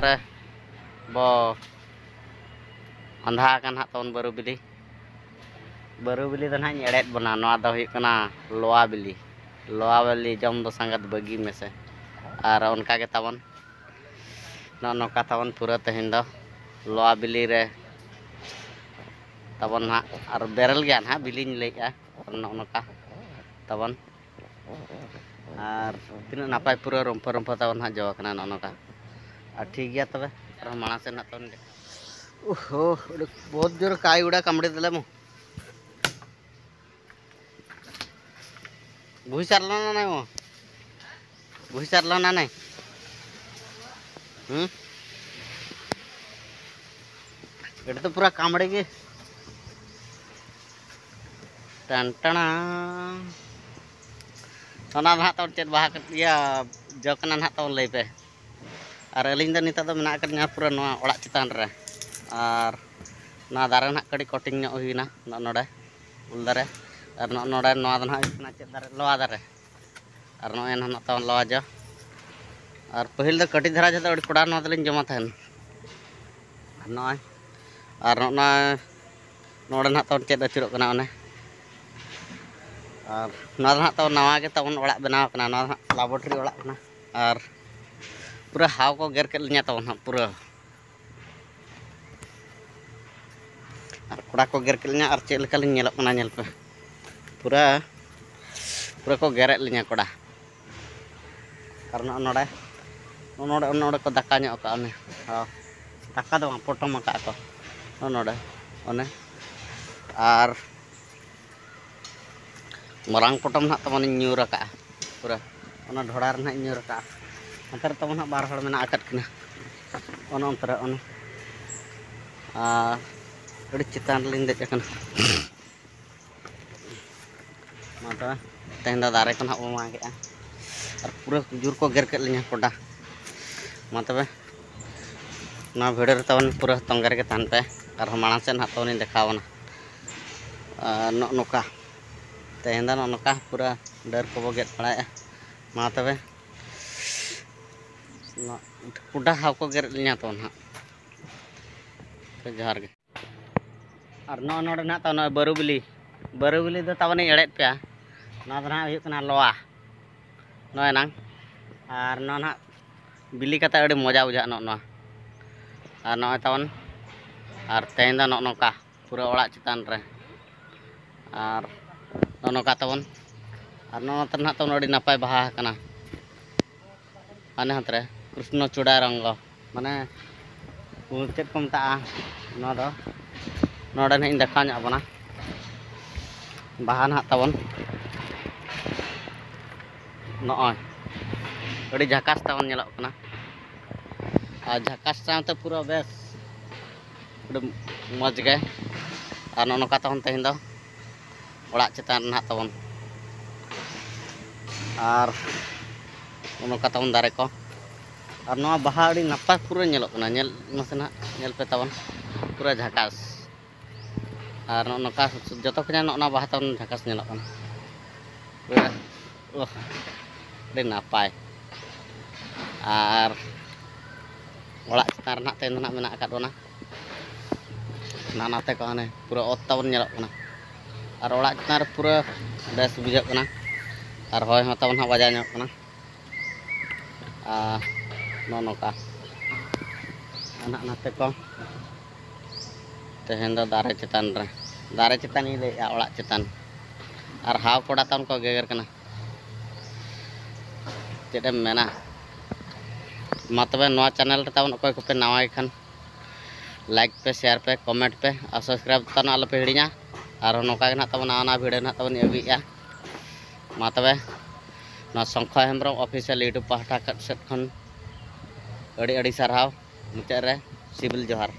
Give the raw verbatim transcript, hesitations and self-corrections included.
ᱨᱮ ᱵᱚ ᱟᱸᱫᱷᱟ ᱟᱠᱟᱱ ᱦᱟᱸᱜ ᱛᱟᱵᱚᱱ ᱵᱟᱹᱨᱩ ᱵᱤᱞᱤ᱾ ᱵᱟᱹᱨᱩ ᱵᱤᱞᱤ ᱫᱚ ᱱᱟᱦᱟᱜ ᱤᱧ ᱮᱲᱮᱫ ᱵᱚᱱᱟ᱾ ᱱᱚᱣᱟ ᱫᱚ ᱦᱩᱭᱩᱜ ᱠᱟᱱᱟ ᱞᱚᱣᱟ ᱵᱤᱞᱤ᱾ ᱞᱚᱣᱟ ᱵᱤᱞᱤ ᱡᱚᱢ ᱫᱚ ᱥᱟᱸᱜᱟᱛ ᱵᱟᱹᱜᱤ ᱢᱮᱥᱮ᱾ ᱟᱨ ᱚᱱᱠᱟ ᱜᱮ ᱛᱟᱵᱚᱱ ᱱᱚᱜᱼᱚ ᱱᱚᱝᱠᱟ ᱛᱟᱵᱚᱱ ᱯᱩᱨᱟᱹ ᱛᱮᱦᱮᱧ ᱫᱚ ᱞᱚᱣᱟ ᱵᱤᱞᱤ ᱨᱮ ᱛᱟᱵᱚᱱ ᱱᱟᱦᱟᱜ, ᱟᱨ ᱵᱮᱨᱮᱞ ᱜᱮᱭᱟ ᱱᱟᱦᱟᱜ ᱵᱤᱞᱤᱧ ᱞᱟᱹᱭᱮᱫᱼᱟ᱾ ᱱᱚᱜᱼᱚ ᱱᱚᱝᱠᱟ ᱛᱟᱵᱚᱱ, ᱟᱨ ᱛᱤᱱᱟᱹᱜ ᱱᱟᱯᱟᱭ ᱯᱩᱨᱟᱹ ᱨᱚᱢᱯᱷᱚ ᱨᱚᱢᱯᱷᱚ ᱛᱟᱵᱚᱱ ᱱᱟᱦᱟᱜ ᱡᱚ ᱠᱟᱱᱟ ᱱᱚᱜᱼᱚ ᱱᱚᱝᱠᱟ᱾ ᱟᱨ ᱴᱷᱤᱠ ᱜᱮᱭᱟ ᱛᱚᱵᱮ, ᱟᱨᱦᱚᱸ ᱢᱟᱲᱟᱝ ᱥᱮᱫ ᱱᱟᱦᱟᱜ ᱛᱟᱵᱚᱱ᱾ ᱳᱦᱳ, ᱵᱚᱦᱩᱛ ᱡᱳᱨ ᱠᱟᱭ ᱩᱰᱟ ᱠᱟᱢᱲᱮ ᱫᱮᱞᱟ ᱢᱚ᱾ ᱵᱩᱦᱤ ᱪᱟᱨᱞᱟᱱᱟ ᱱᱟᱭ ᱢᱚ᱾ ᱵᱩᱦᱤ ᱪᱟᱨᱞᱟᱱᱟ ᱱᱟᱭ᱾ ᱦᱩᱸ? ᱮᱴᱟ ᱛᱚ ᱯᱩᱨᱟ ᱠᱟᱢᱲᱮ ᱜᱮ᱾ ᱴᱟᱱ ᱴᱟᱲᱟᱝ᱾ ᱚᱱᱟ ᱫᱚ ᱦᱟᱸᱜ ᱛᱟᱵᱚᱱ ᱪᱮᱫ ᱵᱟᱦᱟ ᱠᱟᱱ, ᱤᱭᱟᱹ, ᱡᱚ ᱠᱟᱱᱟ ᱱᱟᱦᱟᱜ ᱛᱟᱵᱚᱱ ᱞᱟᱹᱭ ᱯᱮ᱾ ᱟᱨ ᱟᱹᱞᱤᱧ ᱫᱚ ᱱᱤᱛᱚᱜ ᱫᱚ ᱢᱮᱱᱟᱜ ᱟᱠᱟᱫ ᱞᱤᱧᱟ ᱯᱩᱨᱟᱹ ᱱᱚᱣᱟ ᱚᱲᱟᱜ ᱪᱮᱛᱟᱱ ᱨᱮ᱾ ᱟᱨ ᱱᱚᱣᱟ ᱫᱟᱨᱮ ᱱᱟᱦᱟᱜ ᱠᱟᱹᱴᱤᱡ ᱠᱚᱴᱤᱝ ᱧᱚᱜ ᱦᱩᱭᱱᱟ, ᱱᱚᱜᱼᱚ ᱱᱚᱰᱮ ᱩᱞ ᱫᱟᱨᱮ᱾ ᱟᱨ ᱱᱚᱜᱼᱚ ᱱᱚᱰᱮ ᱱᱚᱣᱟ ᱫᱚ ᱱᱟᱦᱟᱜ ᱦᱩᱭᱩᱜ ᱠᱟᱱᱟ ᱪᱮᱫ ᱫᱟᱨᱮ? ᱞᱚᱣᱟ ᱫᱟᱨᱮ᱾ ᱟᱨ ᱱᱚᱜᱼᱚᱭ ᱱᱟᱦᱟᱜ ᱛᱟᱵᱚᱱ ᱞᱚᱣᱟ ᱡᱚ᱾ ᱟᱨ ᱯᱟᱹᱦᱤᱞ ᱫᱚ ᱠᱟᱹᱴᱤᱡ ᱫᱷᱟᱨᱟ ᱡᱚᱦᱚᱜ ᱫᱚ ᱟᱹᱰᱤ ᱠᱚᱲᱟ ᱱᱚᱣᱟ ᱫᱚᱞᱤᱧ ᱡᱚᱢᱟ ᱛᱟᱦᱮᱱ᱾ ᱟᱨ ᱱᱚᱜᱼᱚᱭ, ᱟᱨ ᱱᱚᱜᱼᱚ ᱱᱚᱣᱟ ᱱᱚᱰᱮ ᱱᱟᱦᱟᱜ ᱛᱟᱵᱚᱱ ᱪᱮᱫ ᱟᱹᱪᱩᱨᱚᱜ ᱠᱟᱱᱟ ᱚᱱᱮ᱾ ᱟᱨ ᱱᱚᱣᱟ ᱫᱚ ᱱᱟᱦᱟᱜ ᱛᱟᱵᱚᱱ ᱱᱟᱣᱟ ᱜᱮ ᱛᱟᱵᱚᱱ ᱚᱲᱟᱜ ᱵᱮᱱᱟᱣ ᱠᱟᱱᱟ, ᱱᱚᱣᱟ ᱫᱚ ᱱᱟᱦᱟᱜ ᱞᱟᱵᱚᱨᱴᱨᱤ ᱚᱲᱟᱜ ᱠᱟᱱᱟ᱾ ᱟᱨ ᱯᱩᱨᱟᱹ ᱦᱟᱣ ᱠᱚ ᱜᱮᱨ ᱠᱮᱫ ᱞᱤᱧᱟ ᱛᱟᱵᱚᱱ ᱱᱟᱦᱟᱜ ᱯᱩᱨᱟᱹ᱾ ᱟᱨ ᱠᱚᱲᱟ ᱠᱚ ᱜᱮᱨ ᱠᱮᱫ ᱞᱤᱧᱟ, ᱟᱨ ᱪᱮᱫ ᱞᱮᱠᱟ ᱞᱤᱧ ᱧᱮᱞᱚᱜ ᱠᱟᱱᱟ ᱧᱮᱞ ᱯᱮ᱾ ᱯᱩᱨᱟᱹ, ᱯᱩᱨᱟᱹ ᱠᱚ ᱜᱮᱨᱮᱫ ᱞᱤᱧᱟ ᱠᱚᱲᱟ᱾ ᱟᱨ ᱱᱚᱜᱼᱚ ᱱᱚᱰᱮ, ᱱᱚᱜᱼᱚ ᱱᱚᱰᱮ, ᱱᱚᱰᱮ ᱠᱚ ᱫᱟᱠᱟ ᱧᱚᱜ ᱠᱟᱜᱼᱟ ᱚᱱᱮ᱾ ᱦᱚᱸ, ᱫᱟᱠᱟ ᱫᱚ ᱵᱟᱝ, ᱯᱚᱴᱚᱢ ᱟᱠᱟᱫ ᱠᱚ᱾ ᱱᱚᱜᱼᱚ ᱱᱚᱰᱮ, ᱚᱱᱮ᱾ ᱟᱨ ᱢᱟᱨᱟᱝ ᱯᱚᱴᱚᱢ ᱱᱟᱦᱟᱜ ᱛᱟᱵᱚᱱᱤᱧ ᱧᱩᱨ ᱟᱠᱟᱫᱼᱟ ᱯᱩᱨᱟᱹ᱾ ᱚᱱᱟ ᱰᱷᱚᱲᱟ ᱨᱮ ᱱᱟᱦᱟᱜ ᱤᱧ ᱧᱩᱨ ᱟᱠᱟᱫᱼᱟ᱾ ᱚᱱᱛᱮ ᱨᱮ ᱛᱟᱵᱚᱱ ᱱᱟᱦᱟᱜ ᱵᱟᱨ ᱦᱚᱲ ᱢᱮᱱᱟᱜ ᱟᱠᱟᱫ ᱠᱤᱱᱟ᱾ ᱚᱱᱮ ᱚᱱᱛᱮ ᱨᱮ, ᱚᱱᱮ᱾ ᱟᱨ ᱟᱹᱰᱤ ᱪᱮᱛᱟᱱ ᱨᱮᱞᱤᱧ ᱫᱮᱡ ᱟᱠᱟᱱᱟ᱾ ᱢᱟ ᱛᱚᱵᱮ, ᱛᱮᱦᱮᱧ ᱫᱚ ᱫᱟᱨᱮ ᱠᱚ ᱱᱟᱦᱟᱜ ᱵᱚ ᱢᱟᱜᱮᱜᱼᱟ᱾ ᱟᱨ ᱯᱩᱨᱟᱹ ᱡᱳᱨ ᱠᱚ ᱜᱮᱨ ᱠᱮᱫ ᱞᱤᱧᱟ ᱠᱚᱰᱟ᱾ ᱢᱟ ᱛᱚᱵᱮ, ᱱᱚᱣᱟ video ᱨᱮ ᱛᱟᱵᱚᱱ ᱯᱩᱨᱟᱹ ᱛᱚᱸᱜᱮ ᱨᱮᱜᱮ ᱛᱟᱦᱮᱱ ᱯᱮ᱾ ᱟᱨᱦᱚᱸ ᱢᱟᱲᱟᱝ ᱥᱮᱫ ᱱᱟᱦᱟᱜ ᱛᱟᱵᱚᱱᱤᱧ ᱫᱮᱠᱷᱟᱣ ᱟᱵᱚᱱᱟ᱾ ᱟᱨ ᱱᱚᱜᱼᱚ ᱱᱚᱝᱠᱟ ᱛᱮᱦᱮᱧ ᱫᱚ ᱱᱚᱜᱼᱚ ᱱᱚᱝᱠᱟ ᱯᱩᱨᱟᱹ ᱰᱟᱹᱨ ᱠᱚᱵᱚ ᱜᱮᱫ ᱵᱟᱲᱟᱭᱮᱫᱼᱟ᱾ ᱢᱟ ᱛᱚᱵᱮ, ᱱᱚᱣᱟ ᱯᱩᱰᱟ ᱦᱟᱣ ᱠᱚ ᱜᱮᱨᱮᱫ ᱞᱤᱧᱟ ᱛᱚ ᱱᱟᱦᱟᱜ᱾ ᱛᱚ ᱡᱚᱦᱟᱨ ᱜᱮ᱾ ᱟᱨ ᱱᱚᱜᱼᱚ ᱱᱚᱰᱮ ᱱᱟᱦᱟᱜ ᱛᱟᱵᱚᱱ ᱱᱚᱜᱼᱚᱭ ᱵᱟᱹᱨᱩ ᱵᱤᱞᱤ, ᱵᱟᱹᱨᱩ ᱵᱤᱞᱤ ᱫᱚ ᱛᱟᱵᱚᱱᱤᱧ ᱮᱲᱮᱫ ᱯᱮᱭᱟ᱾ ᱱᱚᱣᱟ ᱫᱚ ᱱᱟᱦᱟᱜ ᱦᱩᱭᱩᱜ ᱠᱟᱱᱟ ᱞᱚᱣᱟ, ᱱᱚᱜᱼᱚᱭ ᱱᱟᱝ᱾ ᱟᱨ ᱱᱚᱣᱟ ᱱᱟᱦᱟᱜ ᱵᱤᱞᱤ ᱠᱟᱛᱮ ᱟᱹᱰᱤ ᱢᱚᱡᱟ ᱵᱩᱡᱷᱟᱹᱜᱼᱟ ᱱᱚᱜᱼᱚ ᱱᱚᱣᱟ᱾ ᱟᱨ ᱱᱚᱜᱼᱚᱭ ᱛᱟᱵᱚᱱ, ᱟᱨ ᱛᱮᱦᱮᱧ ᱫᱚ ᱱᱚᱜᱼᱚ ᱱᱚᱝᱠᱟ ᱯᱩᱨᱟᱹ ᱚᱲᱟᱜ ᱪᱮᱛᱟᱱ ᱨᱮ᱾ ᱟᱨ ᱱᱚᱜᱼᱚ ᱱᱚᱝᱠᱟ ᱛᱟᱵᱚᱱ, ᱟᱨ ᱱᱚᱜᱼᱚ ᱱᱚᱛᱮ ᱱᱟᱦᱟᱜ ᱛᱟᱵᱚᱱ ᱟᱹᱰᱤ ᱱᱟᱯᱟᱭ ᱵᱟᱦᱟ ᱟᱠᱟᱱᱟ᱾ ᱦᱟᱱᱮ ᱦᱟᱱᱛᱮ ᱨᱮ ᱠᱨᱤᱥᱱᱚ ᱪᱩᱲᱟ ᱨᱚᱝᱜᱚ, ᱢᱟᱱᱮ ᱪᱮᱫ ᱠᱚ ᱢᱮᱛᱟᱜᱼᱟ ᱱᱚᱣᱟ ᱫᱚ, ᱱᱚᱰᱮ ᱱᱟᱦᱟᱜ ᱤᱧ ᱫᱮᱠᱷᱟᱣ ᱧᱚᱜ ᱟᱵᱚᱱᱟ᱾ ᱵᱟᱦᱟ ᱱᱟᱦᱟᱜ ᱛᱟᱵᱚᱱ ᱱᱚᱜᱼᱚᱭ ᱟᱹᱰᱤ ᱡᱷᱟᱠᱟᱥ ᱛᱟᱵᱚᱱ ᱧᱮᱞᱚᱜ ᱠᱟᱱᱟ᱾ ᱟᱨ ᱡᱷᱟᱠᱟᱥ ᱥᱟᱶᱛᱮ ᱯᱩᱨᱟᱹ ᱵᱮᱥ ᱟᱹᱰᱤ ᱢᱚᱡᱽ ᱜᱮ᱾ ᱟᱨ ᱱᱚᱜᱼᱚ ᱱᱚᱝᱠᱟ ᱛᱟᱵᱚᱱ ᱛᱮᱦᱮᱧ ᱫᱚ ᱚᱲᱟᱜ ᱪᱮᱛᱟᱱ ᱨᱮ ᱱᱟᱦᱟᱜ ᱛᱟᱵᱚᱱ, ᱟᱨ ᱱᱚᱜᱼᱚ ᱱᱚᱝᱠᱟ ᱛᱟᱵᱚᱱ ᱫᱟᱨᱮ ᱠᱚ᱾ ᱟᱨ ᱱᱚᱣᱟ ᱵᱟᱦᱟ ᱟᱹᱰᱤ ᱱᱟᱯᱟᱭ ᱯᱩᱨᱟᱹ ᱧᱮᱞᱚᱜ ᱠᱟᱱᱟ, ᱧᱮᱞ ᱢᱟᱥᱮ ᱱᱟᱦᱟᱜ, ᱧᱮᱞ ᱯᱮ ᱛᱟᱵᱚᱱ ᱯᱩᱨᱟᱹ ᱡᱷᱟᱠᱟᱥ᱾ ᱟᱨ ᱱᱚᱜᱼᱚ ᱱᱚᱝᱠᱟ ᱡᱚᱛᱚ ᱠᱷᱚᱱᱟᱜ ᱱᱚᱜᱼᱚ ᱱᱚᱣᱟ ᱵᱟᱦᱟ ᱛᱟᱵᱚᱱ ᱡᱷᱟᱠᱟᱥ ᱧᱮᱞᱚᱜ ᱠᱟᱱᱟ ᱯᱩᱨᱟᱹ᱾ ᱳᱦ, ᱟᱹᱰᱤ ᱱᱟᱯᱟᱭ᱾ ᱟᱨ ᱚᱲᱟᱜ ᱪᱮᱛᱟᱱ ᱨᱮ ᱱᱟᱦᱟᱜ ᱛᱮᱦᱮᱧ ᱫᱚ ᱱᱟᱦᱟᱜ ᱢᱮᱱᱟᱜ ᱟᱠᱟᱫ ᱵᱚᱱᱟ᱾ ᱱᱟ ᱱᱟᱛᱮ ᱠᱚ ᱦᱟᱱᱮ ᱯᱩᱨᱟᱹ ᱚᱛ ᱛᱟᱵᱚᱱ ᱧᱮᱞᱚᱜ ᱠᱟᱱᱟ᱾ ᱟᱨ ᱚᱲᱟᱜ ᱪᱮᱛᱟᱱ ᱨᱮ ᱯᱩᱨᱟᱹ ᱵᱮᱥ ᱵᱩᱡᱷᱟᱹᱜ ᱠᱟᱱᱟ᱾ ᱟᱨ ᱦᱚᱭ ᱦᱚᱸ ᱛᱟᱵᱚᱱ ᱦᱟᱸᱜ ᱵᱟᱡᱟᱣ ᱧᱚᱜ ᱠᱟᱱᱟ᱾ ᱟᱨ ᱱᱚᱜᱼᱚ ᱱᱚᱝᱠᱟ ᱱᱟᱦᱟᱜ ᱱᱟᱛᱮ ᱠᱚ ᱛᱮᱦᱮᱧ ᱫᱚ ᱫᱟᱨᱮ ᱪᱮᱛᱟᱱ ᱨᱮ, ᱫᱟᱨᱮ ᱪᱮᱛᱟᱱ ᱤᱧ ᱞᱟᱹᱭᱮᱫᱼᱟ, ᱚᱲᱟᱜ ᱪᱮᱛᱟᱱ᱾ ᱟᱨ ᱦᱟᱣ ᱠᱚᱲᱟ ᱛᱟᱵᱚᱱ ᱠᱚ ᱜᱮᱜᱮᱨ ᱠᱟᱱᱟ, ᱪᱮᱫ ᱮᱢ ᱢᱮᱱᱟ᱾ ᱢᱟ ᱛᱚᱵᱮ ᱱᱚᱣᱟ ᱪᱮᱱᱮᱞ ᱨᱮ ᱛᱟᱵᱚᱱ ᱚᱠᱚᱭ ᱠᱚᱯᱮ ᱱᱟᱣᱟ ᱜᱮ ᱠᱷᱟᱱ, ᱞᱟᱭᱤᱠ ᱯᱮ, ᱥᱮᱭᱟᱨ ᱯᱮ, ᱠᱚᱢᱮᱱᱴ ᱯᱮ ᱟᱨ ᱥᱟᱵᱥᱠᱨᱟᱭᱤᱵᱽ ᱛᱟᱵᱚᱱ ᱟᱞᱚᱯᱮ ᱦᱤᱲᱤᱧᱟ᱾ ᱟᱨ ᱱᱚᱝᱠᱟ ᱜᱮ ᱱᱟᱦᱟᱜ ᱛᱟᱵᱚᱱ ᱱᱟᱣᱟ ᱱᱟᱣᱟ ᱵᱷᱤᱰᱤᱭᱳ ᱱᱟᱦᱟᱜ ᱛᱟᱵᱚᱱ ᱟᱹᱜᱩᱭᱮᱫᱼᱟ᱾ ᱢᱟ ᱛᱚᱵᱮ ᱱᱚᱣᱟ ᱥᱚᱝᱠᱷᱚ ᱦᱮᱢᱵᱨᱚᱢ ᱚᱯᱷᱤᱥᱤᱭᱟᱞ ᱭᱩᱴᱩᱵᱽ ᱯᱟᱦᱴᱟ ᱥᱮᱫ ᱠᱷᱚᱱ ᱟᱹᱰᱤ ᱟᱹᱰᱤ ᱥᱟᱨᱦᱟᱣ᱾ ᱢᱩᱪᱟᱹᱫ ᱨᱮ ᱥᱤᱵᱤᱞ ᱡᱚᱦᱟᱨ᱾